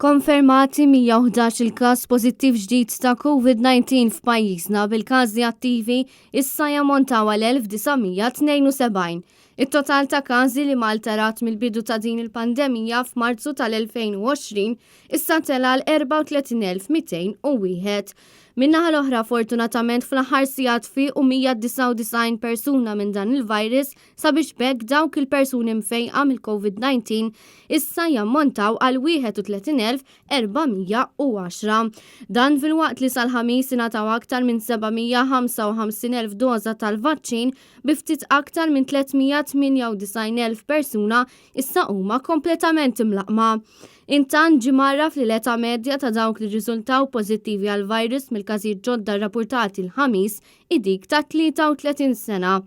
Konfermati 111 il-każ pożittiv ġdid ta' COVID-19 f'pajjiżna bil-każi attivi issa jammontaw għal 1972. It-total ta' każi li Malta rat mill-bidu ta' din il-pandemija f'Marzu tal-2020 issa tela' għal 34,201. Min-naħa l-oħra fortunatament fl-aħħar sigħat fiequ 199 persuna minn dan il-virus sabiex b'hekk dawk il-persuni mfejqa mill-COVID-19 issa jammontaw għal 31,410. Dan filwaqt li sal-Ħamis ingħataw aktar minn 755,000 doża tal-vaċċin bi ftit aktar minn 398,000 persuna issa huma kompletament imlaqqma. Intant ġie mgħarraf li l-età medja ta' dawk li rriżultaw pożittivi għall-virus mill-każijiet ġodda rrappurtati l-Ħamis hi dik ta' 33 sena.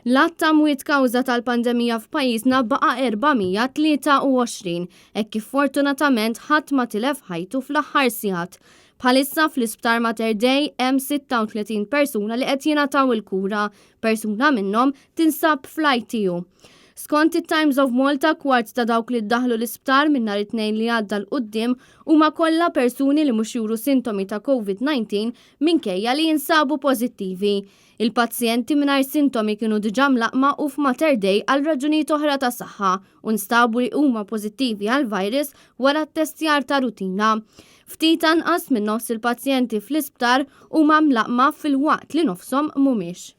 L-għadd ta' mwiet kawża tal-pandemija f'pajjiżna baqa' 423, hekk kif fortunatament ħadd ma tilef ħajtu fl-aħħar sigħat. Bħalissa fl-Isptar Mater Dei hemm 36 persuna li qed jingħataw il-kura, persuna minnhom tinsab fl-ITU. Skont it-Times of Malta, kwart ta' dawk li ddaħlu l-isptar minn nhar it-Tnejn li għadda 'l quddiem huma kollha persuni li mhux juru sintomi ta' COVID-19 minkejja li jinsabu pożittivi. Il-pazjenti mingħajr sintomi kienu diġà mlaqqma u f'Mater Dei għal raġunijiet oħra ta' saħħa u nstabu li huma pożittivi għall-virus wara ttestjar ta' rutina. Ftit anqas minn nofs il-pazjenti fl-isptar huma mlaqqma filwaqt li nofshom mhumiex.